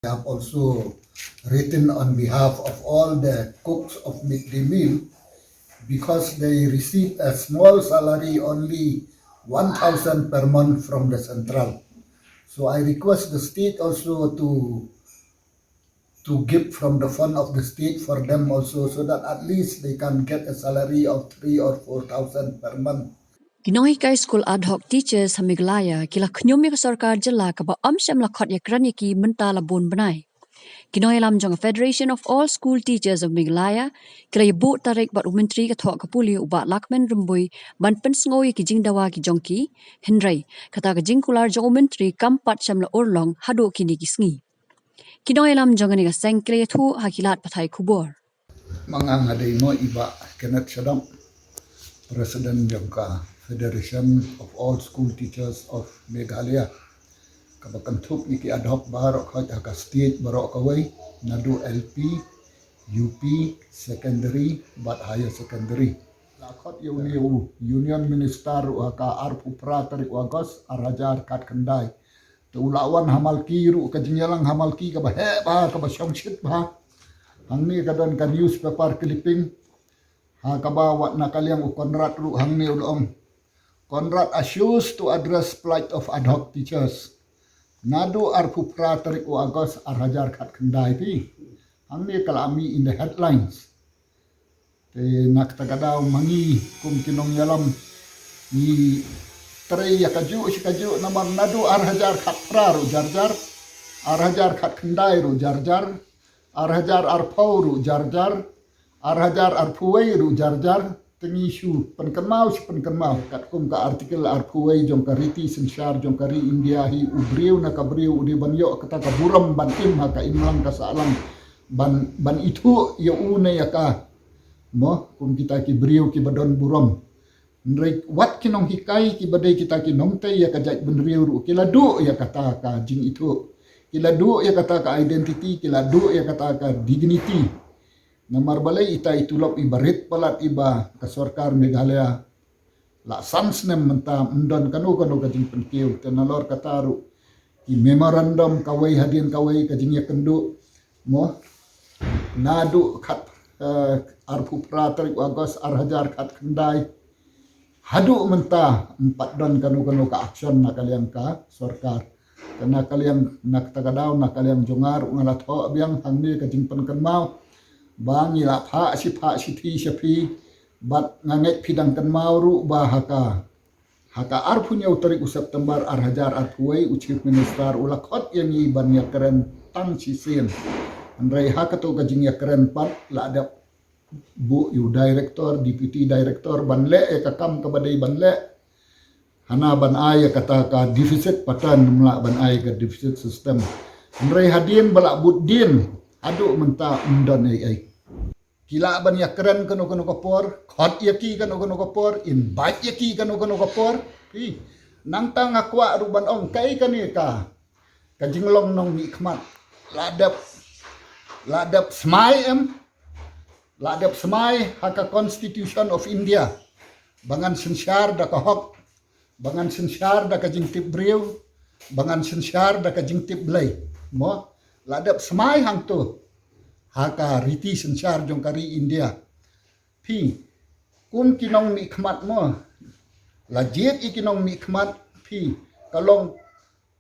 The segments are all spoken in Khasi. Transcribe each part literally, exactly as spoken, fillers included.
I have also written on behalf of all the cooks of midday meal because they receive a small salary, only one thousand per month from the central. So I request the state also to to give from the fund of the state for them also, so that at least they can get a salary of three or four thousand per month. Ki nonghikai skul ad hoc teachers ha Meghalaya ki la khñium ïa ka sorkar jylla kaba ym shym la khot ïakren ïa ki mynta la bun bnai. Ki nongïalam jong ka Federation of All School Teachers of Meghalaya ki la ïabuh tarik bad u Myntri ka thoh ka pule u Bah Lahkmen Rymbui ban pynsngew ïa ki jingdawa ki jong ki, hynrei kata ka jingkular jong u Myntri kam pat shym la urlong haduh kine ki sngi. Ki nongïalam jong kane ka seng ki la ïathuh ha ki lad pathai khubor. Ma nga nga dei mo i Bah Kenneth Shadap, President jong ka Federation of All School Teachers of Meghalaya, kaba kynthup ïa ki ad hoc baroh khoit ha ka state baroh kawei, naduh L P, U P, secondary bad higher secondary. La khot ïa une u Union Minister ruh ha ka arphew phra tarik u August ar hajar khatkhyndai. Te u la wan ha Malki ruh, ka jingïalang ha Malki kaba heh bha, kaba shongshit bha. Hangne ka don ka newspaper clipping ha kaba wat na ka liang u Conrad ruh hangne u la ong, Conrad assures to address plight of ad hoc teachers. Naduh arphew phra tarik u August ar hajar khatkhyndai phi. Hangne ka la mih in the headlines. Te na kata ka daw ma ngi kum ki nongïalam ngi trei ïa kajuh shi kajuh namar naduh ar hajar khatphra ruh jar jar, ar hajar khatkhyndai ruh jar jar, ar hajar arphew ruh jar jar, ar hajar arphew wei ruh jar jar. Te ngi shu pynkynmaw, shu pynkynmaw katkum ka article arphew wei jong ka riti synshar jong ka ri India hi, u briew na ka briew u dei ban ïoh kata ka burom ban im ha ka imlang ka sahlang ban, ban ithuh ïa u ne ïa ka. Mo, kum kita ki briew kiba don burom. Hynrei wat ki nonghikai kiba dei kita ki nongtei ïa ka jaitbynriew ruh ki la duh ïa kata ka jingithuh, ki la duh ïa kata ka identity, ki la duh ïa kata ka dignity. Namar balei ita i tulop iba rit palat iba ka sorkar Meghalaya la san snem mynta ym don kano kano ka jingpynkiew. Te nalor kata ruh ki memorandum kawei hadien kawei, ka jingïakynduh mo, naduh khat, eh, arphew phra tarik u August ar hajar khatkhyndai haduh mynta ym pat don kano kano ka action na ka liang ka sorkar. Te na ka liang, na kata ka daw na ka liang jong nga ruh nga la thoh biang hangne ka jingpynkynmaw ba ngi la phah shi phah shithi sha phi, bad nga ngeit phi dang kynmaw ruh ba ha ka, ha ka arphew hynñiew tarik u September ar hajar arphew wei u Chief Minister u la khot ïa ngi ban ïakren tang shisien. Hynrei ha kato ka jingïakren pat la dep buh ïa u director, deputy director ban leh ïa ka kam kaba dei ban leh. Hana ban ai ïa kata ka deficit pattern, ym lah ban ai ka deficit system. Hynrei hadien ba la bud dien haduh mynta ym don ei ei. Ki lah ban ïakren kano kano ka por, khot ïa ki kano kano ka por, invite ïa ki kano kano ka por. Phi, nangta nga kwah ruh ban ong kaei kane ka, ka jinglong nongmihkhmat. La dep, la dep smai em, la dep smai ha ka Constitution of India ba ngan synshar da ka hok, ba ngan synshar da ka jingtip briew, ba ngan synshar da ka jingtip Blei. Mo, la dep smai hangto ha ka riti synshar jong ka ri India. Phi, kum ki nongmihkhmat mo, la jied ïa ki nongmihkhmat, phi, ka long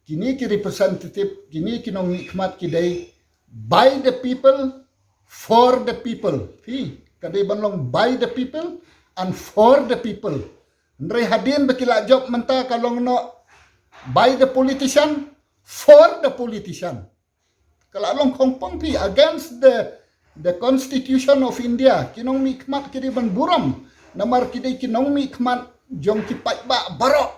kine ki representative, kine ki nongmihkhmat ki dei by the people, for the people. Phi, ka dei ban long by the people and for the people. Hynrei hadien ba ki la jop mynta ka long noh by the politician, for the politician. Ka la long khongpong phi, against the, the Constitution of India. Ki nongmihkhmat ki dei ban burom namar ki dei ki nongmihkhmat jong ki paidbah baroh.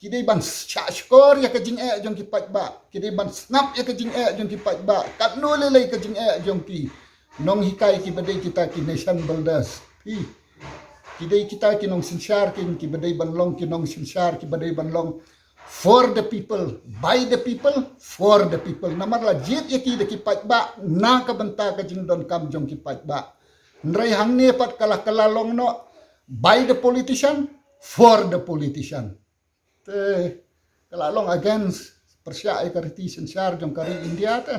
Ki dei ban shah shkor ïa ka jingeh jong ki paidbah, ki dei ban sngap ïa ka jingeh jong ki paidbah, katno lei lei ka jingeh jong ki nonghikai kiba dei kita ki nation builders. Phi, ki dei kita ki nongsynshar, ki, kiba dei ban long ki nongsynshar kiba dei ban long for the people, by the people, for the people. Namar la jied ïa ki da ki paidbah na ka bynta ka jingdonkam jong ki paidbah. Hynrei hangne pat ka la, ka la long noh by the politician, for the politician. Te ka la long against pyrshah ïa ka riti synshar jong ka ri India te.